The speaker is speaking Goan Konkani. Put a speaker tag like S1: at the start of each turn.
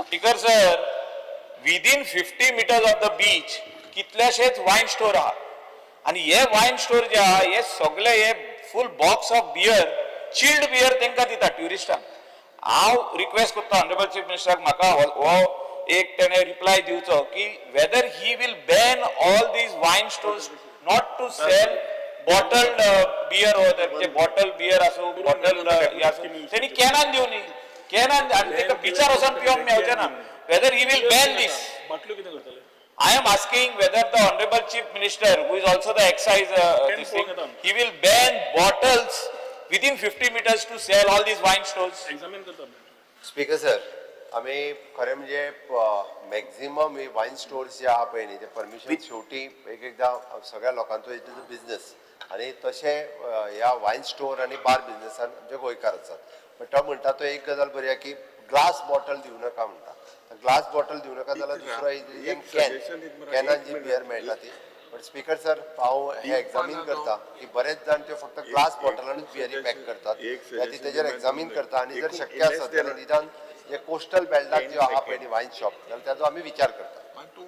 S1: Speaker sir, within 50 meters of the beach कितलेशेच wine store आहा आनी हे वायन स्टोर जे आहा, हे सगळे हे full box of beer, chilled beer तांकां दिता ट्युरिस्टांक. हांव रिक्वेस्ट करता ऑनरेबल चीफ मिनिस्टराक, म्हाका हो एक तेणे रिप्लाय दिवचो की whether he will ban all these wine stores not to sell bottled beer or bottle beer आसूं, बॉटल हे आसूं, तेणी कॅनान दिवनी, कॅनान आनी तेका बिचार वचोन पिवंक मेवचें ना. Whether he will ban this?
S2: बाटल्यो कितें करतले?
S1: I am asking whether the Honorable Chief Minister, who is also the excise, this thing, he will ban bottles within 50 meters to sell all these wine stores.
S2: Examine करता.
S3: स्पीकर सर, आमी खरें म्हणजे मॅक्झिमम ही वायन स्टोर्स जे आहा पळय न्ही, ते परमिशन शेवटी एक एकदां सगळ्या लोकांचो it is a business आनी तशें ह्या वायन स्टोर आनी बार बिजनसान आमचे गोंयकार आसात. बट तो म्हणटा तो एक गजाल बरी आहा की ग्लास बॉटल दिवं नाका म्हणटा. ग्लास बॉटल दिवं नाका जाल्यार दुसरो
S4: एक
S3: can
S4: suggestion दीत मरे,
S3: कॅनान
S4: एक
S3: जी
S4: minute.
S3: बियर मेळटा ती. बट स्पीकर सर, हांव हे एग्जामीन करता की बरेच जाण त्यो फक्त ग्लास बॉटलानूच बियरी पॅक करतात.
S4: एक
S3: त्या ती
S4: suggestion
S3: तेजेर
S4: दिता.
S3: एग्जामीन करता आनी जर
S4: एकूण
S3: शक्य आसत
S4: NS
S3: जाल्यार निदान जे कोस्टल बेल्टाक ज्यो आहा पळय न्ही वायन शॉप, जाल्यार ताजो आमी विचार करता.
S4: तूं